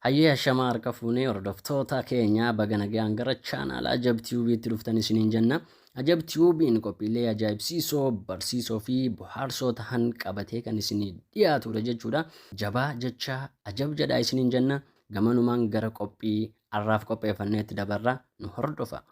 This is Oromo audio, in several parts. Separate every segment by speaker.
Speaker 1: Hayyee ashamaa harka fuunee hordoftoota keenya baga nagaan gara chaanaala Ajab Tiyuubiitti dhuftan isiniin jenna. Ajab Tiyuubiin qophiilee ajaa'ibsiisoo, barsiisoo fi bohaarsoo tahan qabatee kan isinii dhiyaatudha jechuudha. Jabaa jecha ajab jedhaa isiniin jenna. Gamanumaan gara qophii har'aaf qopheeffanneetti dabarra nu hordofa.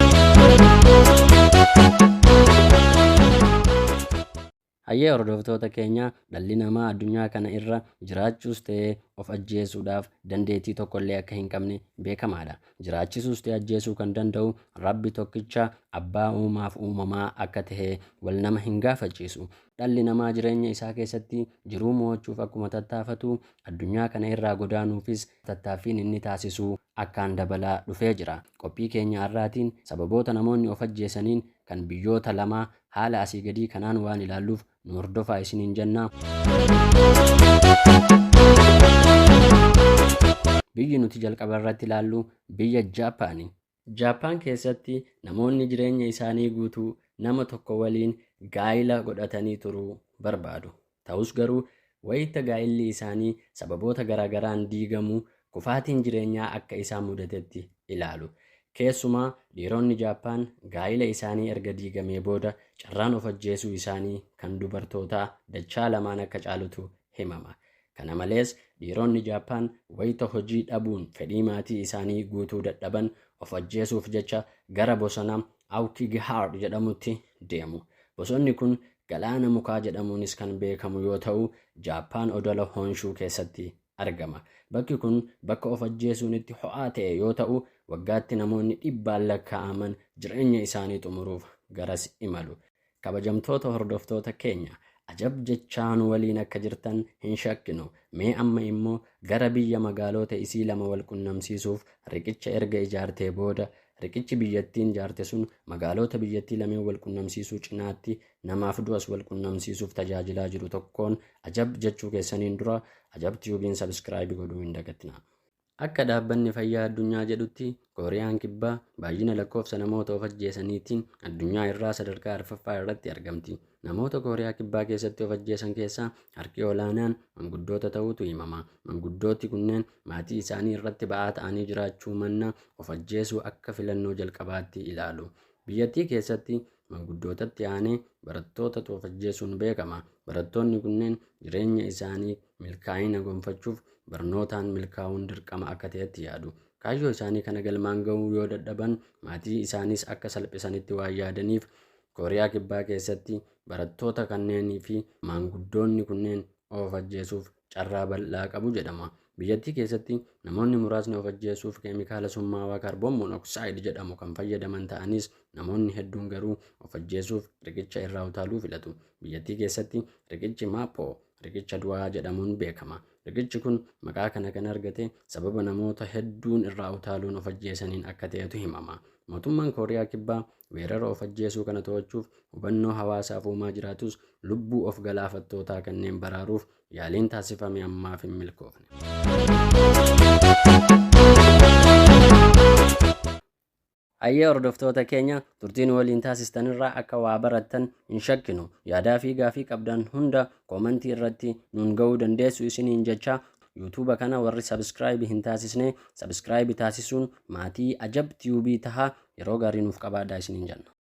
Speaker 1: Hayyee hordoftoota keenya dhalli namaa addunyaa kana irra jiraachuus ta'ee of ajjeesuudhaaf dandeettii tokkollee akka hin qabne beekamaadha. Jiraachisuus ta'e ajjeesuu kan danda'u Rabbi tokkicha abbaa uumaaf uumamaa akka ta'e wal nama hin gaafachiisu. Dhalli namaa jireenya isaa keessatti jiruu mo'achuuf akkuma tattaafatu addunyaa kana irraa godaanuufis tattaaffiin inni taasisu akkaan dabalaa dhufee jira. Qophii keenya har'aatiin sababoota namoonni of ajjeesaniin kan biyyoota lamaa haala asii gadii kanaan waan ilaalluuf nu hordofaa isiniin jenna. Biyyi nuti jalqaba irratti ilaallu biyya Jaappaani. Jaappaan keessatti namoonni jireenya isaanii guutuu nama tokko waliin gaa'ila godhatanii turuu barbaadu. Ta'us garuu wayita gaa'illi isaanii sababoota garaagaraan diigamu kufaatiin jireenyaa akka isaan mudatetti ilaalu. Keessumaa dhiironni Jaappaan gaa'ila isaanii erga diigamee booda carraan of ajjeesuu isaanii kan dubartootaa dachaa lamaan akka caalutu himama. Kana malees dhiironni Jaappaan wayita hojii dhabuun fedhii maatii isaanii guutuu dadhaban of ajjeesuuf jecha gara bosona Aokigahara jedhamutti deemu. Bosonni kun galaana mukaa jedhamuunis kan beekamu yoo ta'u, Jaappaan odola Honshuu keessatti argama. Bakki kun bakka of ajjeesuun itti ho'aa ta'e yoo ta'u, waggaatti namoonni dhibbaan lakkaa'aman jireenya isaanii xumuruuf garas imalu. Kabajamtoota hordoftoota keenya ajab jechaa nu waliin akka jirtan hin shakkinu. Mee amma immoo gara biyya magaalota isii lama wal qunnamsiisuuf riqicha erga ijaartee booda riqichi biyyattiin ijaarte sun magaalota biyyattii lameen wal qunnamsiisuu cinaatti namaaf du'as wal qunnamsiisuuf tajaajilaa jiru tokkoon ajab jechuu keessaniin dura Ajab Tiyuubiin subscribe godhuu hin dagatinaa. Akka Dhaabbanni Fayyaa Addunyaa jedhutti Kooriyaan Kibbaa baay'ina lakkoofsa namoota of ajjeesaniitiin addunyaa irraa sadarkaa arfaffaa irratti argamti. Namoota Kooriyaa Kibbaa keessatti of ajjeesan keessaa harki olaanaan manguddoota ta'uutu himama. Manguddooti kunneen maatii isaanii irratti ba'aa ta'anii jiraachuu manna of ajjeesuu akka filannoo jalqabaatti ilaalu. Biyyattii keessatti manguddootatti aanee barattootatu of ajjeesuun beekama. Barattoonni kunneen jireenya isaanii milkaa'ina gonfachuuf barnootaan milkaa'uun dirqama akka ta'etti yaadu. Kaayyoo isaanii kana galmaan ga'uu yoo dadhaban maatii isaaniis akka salphisanitti waan yaadaniif Kooriyaa Kibbaa keessatti barattoota kanneenii fi maanguddoonni kunneen of ajjeesuuf carraa bal'aa qabu jedhama. Biyyattii keessatti namoonni muraasni of ajjeesuuf keemikaala summaawaa kaarboon monoksaayiid jedhamu kan fayyadaman ta'anis namoonni hedduun garuu of ajjeesuuf riqicha irraa utaaluu filatu. Biyyattii keessatti riqichi Maappoo riqicha du'aa jedhamuun beekama. Riqichi kun maqaa kana kan argate sababa namoota hedduun irraa utaaluun of ajjeesaniin akka ta'etu himama. Mootummaan Kooriyaa Kibbaa weerara of ajjeesuu kana to'achuuf hubannoo hawaasaaf uumaa jiraatus lubbuu of galaafattootaa kanneen baraaruuf yaaliin taasifame ammaaf hin milkoofne. Hayyee hordoftoota keenya turtii nu waliin taasistan irraa akka waa barattan hin shakkinu. Yaadaa fi gaafii qabdan hunda koomantii irratti nuun ga'uu dandeessu isiniin jecha yuutuuba kana warri subscribe hin taasisne subscribe taasisuun maatii Ajab Tube taha yeroo gaarii nuuf qabaadhaa isiniin jenna.